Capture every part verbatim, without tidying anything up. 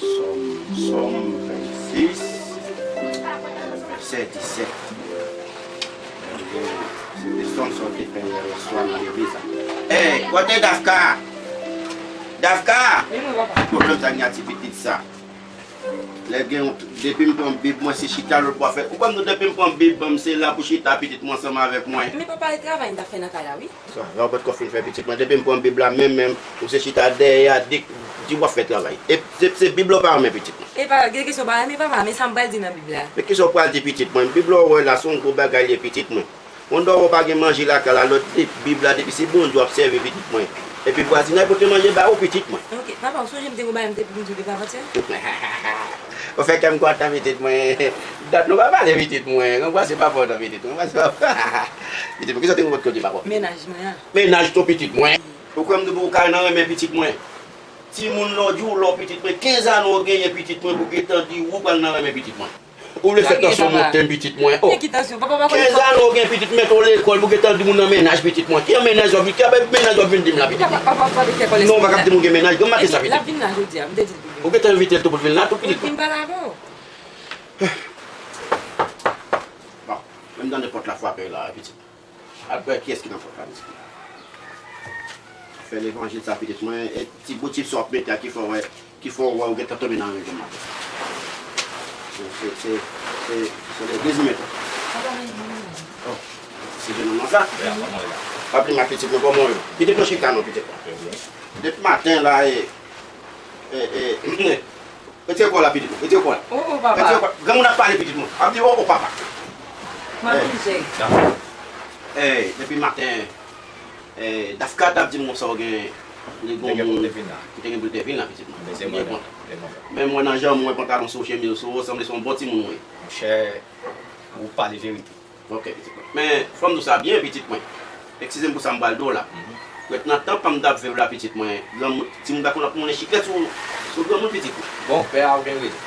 Sòm, Sòm vennsis, vèsè disèt. Se te sòm sa w te fè yè swa nan legliz la. Ey, kote Dafka? Dafka! Wi, mwen, papa. Ki pwoblèm sa gen a ti pitit sa? Lè gen yon, depi m pran Bib mwen, se chita lòt bò fè. Ou konn nou, depi m pran Bib, ban m se la pou chita pitit mwen ansanm avèk mwen. Men papa, e travay m t ap fè nan kay la, wi. Sa, lè w potko fin fè pitit mwen, depi m pran Bib la, menm, menm, ou se chita dèyè a, di, di w ap fè travay. E se, se Bib la w pa renmen, pitit mwen. E pa, gen kesyon w pa renmen, papa, men sa m pral di nan Bib la. Men kisa w pral di, pitit mwen? Bib la w wè la, se yon gwo bagay li ye, pitit mwen. Yon dwa w pa gen manje lakay la, lòt de Bib la, depi se Bondye w ap sèvi, pitit mwen. Epi vwazinay pote manje ba ou, pitit mwen. Ok, papa, ou sonje m te gon bagay m te pou m di w depi avantyè? Ou fè kè m kontan, pitit mwen. Dat nou pa pale, pitit mwen. Anbrase papa w non, pitit mwen. Anbrase papa. Pitit mwen, kisa w te gen pou w di papa w? Mennaj mwen an. Mennaj tou, pitit mwen. Ou kwè m di w pou w ka nan renmen pitit mwen? Timoun lè w di w lè w pitit mwen, kenz ane w genyen pitit mwen, pou gentan di w ou pral nan renmen pitit mwen. Ou vle fè tansyon monte m, pitit mwen. Oh. Kenz ane w gen, pitit, mete w lekòl pou gentan di moun nan mennaj, pitit mwen. Ki mennaj w ap vin, ki mennaj w ap vin di m la, pitit mwen? Non, ou pa ka ap di m ou gen mennaj, granm maten sa, pitit. L ap vin la jodi a, m te di l pou vin. Ou gentan envite l tou pou l vin la tou, pitit mwen. Pou l vin pale avè w. Bon, menm nan nenpòt la frape la, pitit. Al wè kiyès ki nan pòt la, pitit mwen. Fè levanjil sa, pitit mwen, e ti bout chip sa w ap mete a ki fè w wè, ki fè w wè ou gentan tonbe nan rejim la. Se, se, se, se, se legliz ou mete. Oh, se jenòm nan sa? Wi, a, kòman w ye la? Pa pli mal, pitit mwen, kòman w ye? Pitit mwen, chita non, pitit mwen. Trè byen. Depi maten la, e, e, e, Retire kò w la, pitit mwen. Retire kò w la. Oh, oh, papa. Retire kò w la. Granmoun ap pale, pitit mwen. Ap di, oh, oh, papa. M ap vin, cheri. Ey, depi maten, ey, Dafka t ap di m konsa w gen, li gen yon moun ki te gen pou l te vin la, pitit mwen. Li byen kontan. Men mwen nan jan mwen, pantalon sou, chemiz sou, ou sanble se yon bon timoun ou ye. Monchè, ou pale verite. Ok, pitit mwen. Men, fò m di w sa byen, pitit mwen. Eskize m pou sa m pral di w la. Pèt nan tan pa m t ap viv la, pitit mwen. Granmoun, timoun pa konn ap moulen chiklèt sou, sou granmoun, pitit mwen. Bon, pè a, ou gen rezon.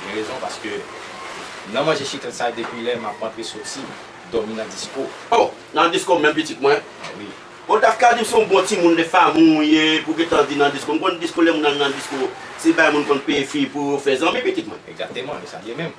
Gen rezon, paske m nan manje chiklèt sa depi lè m ap antre soti, dòmi nan disko. Oh, nan disko menm, pitit mwen. Wi. Bon, Dafka di m se yon bon timoun de fanmi w ye, pou gentan di nan disko. M konn disko, lè moun al nan disko, se bagay moun konn peye fi pou yo fè zanmi, pitit mwen. Egzakteman, e sa l ye menm.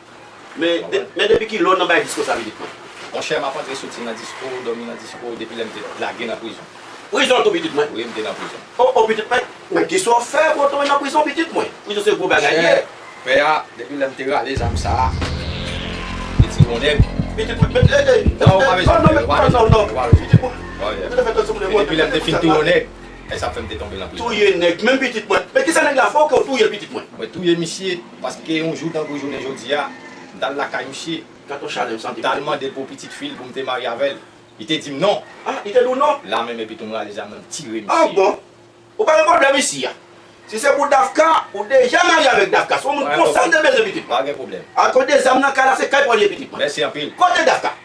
Men, de, men depi kilè w nan bay disko sa, pitit mwen? Monchè, m ap antre soti nan disko, dòmi nan disko, depi lè m te lage nan prizon. Prizon tou, pitit mwen? Wi, m te nan prizon. Oh, oh, pitit mwen, men kisa w fè pou w tonbe nan prizon, pitit mwen? Prizon se gwo bagay li ye. Monchè, pè a, depi lè m te rale zam sa a, m te tire yon nèg. Pitit mwen, men, eh, eh, non, ou pa bezwen pè, ou pa bezwen pè, ou pa bezwen pè. Pitit mwen, ou te fè tankou moun. E depi lè m te fin touye yon nèg, e sa fè m te tonbe nan prizon. Touye nèg, menm pitit mwen. Men kisa nèg la fè w ke w touye l, pitit mwen? Mwen touye misye, paske yon jou tankou jounen jodi a, m t al lakay misye. Gad yon chalè m santi. M t al mande l pou pitit fi l pou m te marye avè l. Li te di m non. Ah, li te di w non? La menm epi tou m rale zam nan, m tire misye. Ah bon? Ou pa gen pwoblèm isi a. Si se pou Dafka, ou deja marye avèk Dafka. Se yon moun konsa m te bezwen, pitit mwen. Pa gen pwoblèm. Akoz de zam nan kay la, se kay pa w li ye, pitit mwen. Mèsi anpil. Kote Dafka?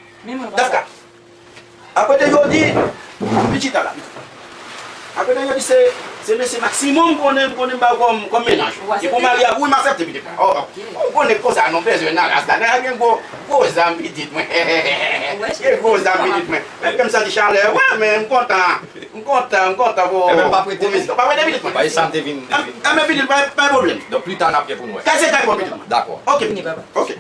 Dafka. Apre de yo di, vin chita la, vin chita. Apre de yo di se, se mesye Maximum konnen, konnen m ba w kòm, kòm mennaj. Li pou marye avè w, wi, m aksepte, pitit mwen. Oh, oh. Ou konnen konsa, non, bezwen nan ras la. Nan gen gwo, gwo zam, pitit mwen. Gen gwo zam, pitit mwen. Menm ke m santi chalè, wi, men m kontan. M kontan, m kontan pou, pou misye. Pa prete, pitit mwen. Pa prete, pitit mwen. Enben, pitit mwen, pa gen pwoblèm. Donk, pli ta n ap gen pou nou wè. Kay se kay pa w, pitit mwen. Dakò. Ok, pitit mwen. Ok.